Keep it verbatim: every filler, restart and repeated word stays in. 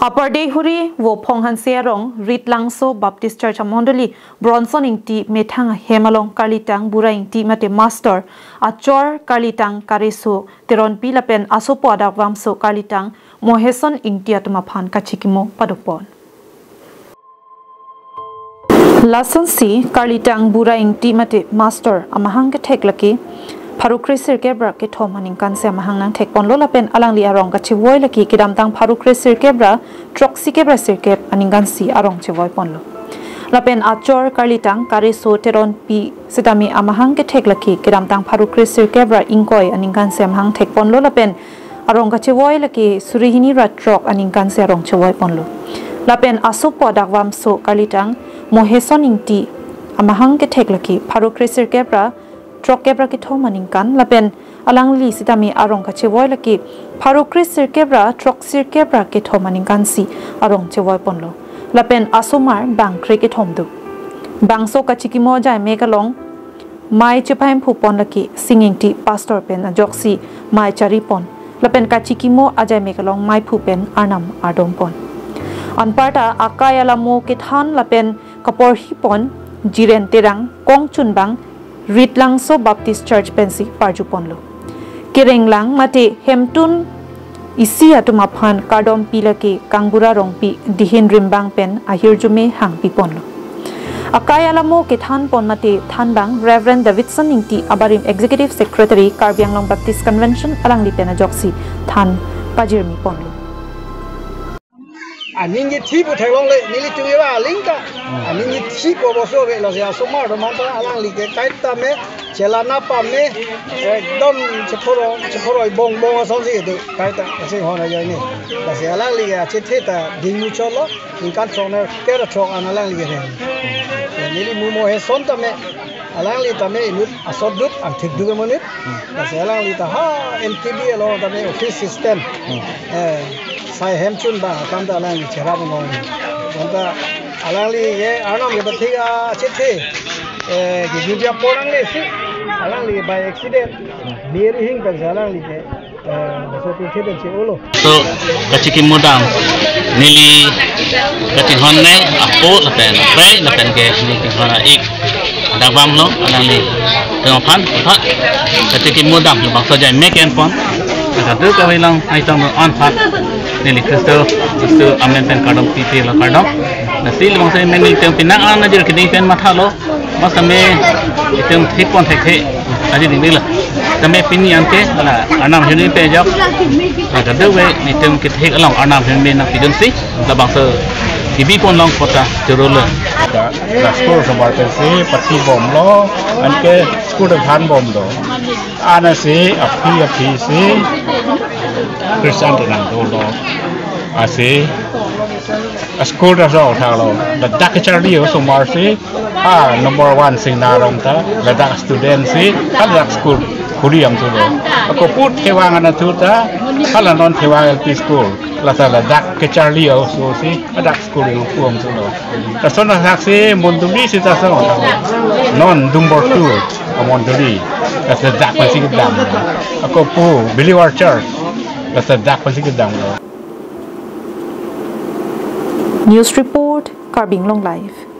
Upper Deihori Vophong Hanse arong Ritlangso Baptist Church amondoli Bronson Ingti methang ahem along karlitang Bura Ingti mate Master achor karlitang Kareso Teronpi lapen asopo adakvamso karlitang Moheson Ingti atum aphan kachikimo padopon. Lasonsi karlitang Bura Ingti mate Master amahang kethek lake pharo kre sirkep ra kethom aningkansi amahang nangthekponlo lapen alangli arong kachevoi lake kedamtang pharo kre sirkep ra throksikep ra sirkep aningkansi arong chevoiponlo. Lapen achor karlitang Kareso Teronpi sitame amahang kethek lake kedamtang pharo kre sirkep ra ingkoi aningkansi amahang thekponlo lapen arong kachevoi lake suri hini ra throk aningkansi arong chevoiponlo. Lapen asopo adakvamso karlitang Moheson Ingti amahang kethek lake pharo kre sirkep ra throkkep ra kethom aningkan lapen alangli sitame arong kachevoi lake pharo kre sirkep ra throksirkep ra kethom aningkansi arong chevoiponlo. Lapen asomar bang kre kethom do. Bangso kachikimo ajaimek along mei chepaimphupon lake Sing Ingti pastor pen ajoksi mei charipon. Lapen kachikimo ajaimek along meiphu pen arnam ardompon. Anparta akai alamo kethan lapen kaporhipon Jiren Terang kongchunbang Ritlangso Baptist Church pensi parjuponlo. Kerenglang mate hemtun isi atum aphan kardompi lake Kangbura Rongpi Dihin Rimbang pen ahirjume hangpiponlo. Akai alamo kethanpon mate thanbang Reverend Davidson Ingti abarim Executive Secretary Karbi Anglong Baptist Convention alangli pen ajoksi than pajirmiponlo. Aning kethi pu theklongle, nelitum eva aling ta. Aning kethi pu boso ave, lasi asomar atum aphan ta alangli ke kaita me, chelana pame, ekdom chephoro, chephoro bongbong asonsi do, kaita, asing hona jai ni. Lasi alangli ke achethe ta dingmu cholo, ningkan throk ner kera throk an alangli ke. Neli mumo he son ta me, alangli ta me inut asot dut, anthik dut amonit. Lasi alangli ta ha M T B along ta me office system. Eh, sai hemchun ba kam ta alangli cherap along. Bonta alangli ke arnam ke pathik achethe. Eh, ke jubia porang le si. Alangli by accident. Mary hing pen si alangli ke. Eh, so ke kheden si olo. So, kachikimo dam, neli kachinghon ne, apo, lapen, pre, lapen ke, neli chinghon ik, adakvamlo, alangli, tengok phan, phan, kachikimo dam, bangso ajaimek enpon, kadu kave lang, ai tong on phan, neli Khristo, Khristo, amen pen kardom, pipi lo kardom, nasi, bangso amen neli teng pinang, an najir keding pen mathalo, Mas tame itum thekpon thekthe. Aji ding ding la. Tame pini anke la arnam hini pejok. La kadu kave itum kethek along arnam hini nangpidunsi. Labangso kibipon long kota chorolo. La school osomar pensi pathibomlo. Anke school than bomlo. Anasi aphi aphi si Christian tenang dolo. Asi school ta so thalo. Ladak kecharli osomar si. Ah, number one sing narong ta, ladak student si, ha ladak school, huri am thulo. Ako pu Thewang anatthu ta, ha la non Thewang L P school, lata ladak kecharli oso si, ladak school yung pu am thulo. Lason ladak si mondoli si ta so, non number two, mondoli, lata ladak pensi kedam. Ako pu Believer Church, lata ladak pensi kedam. News report, Karbi Anglong Live.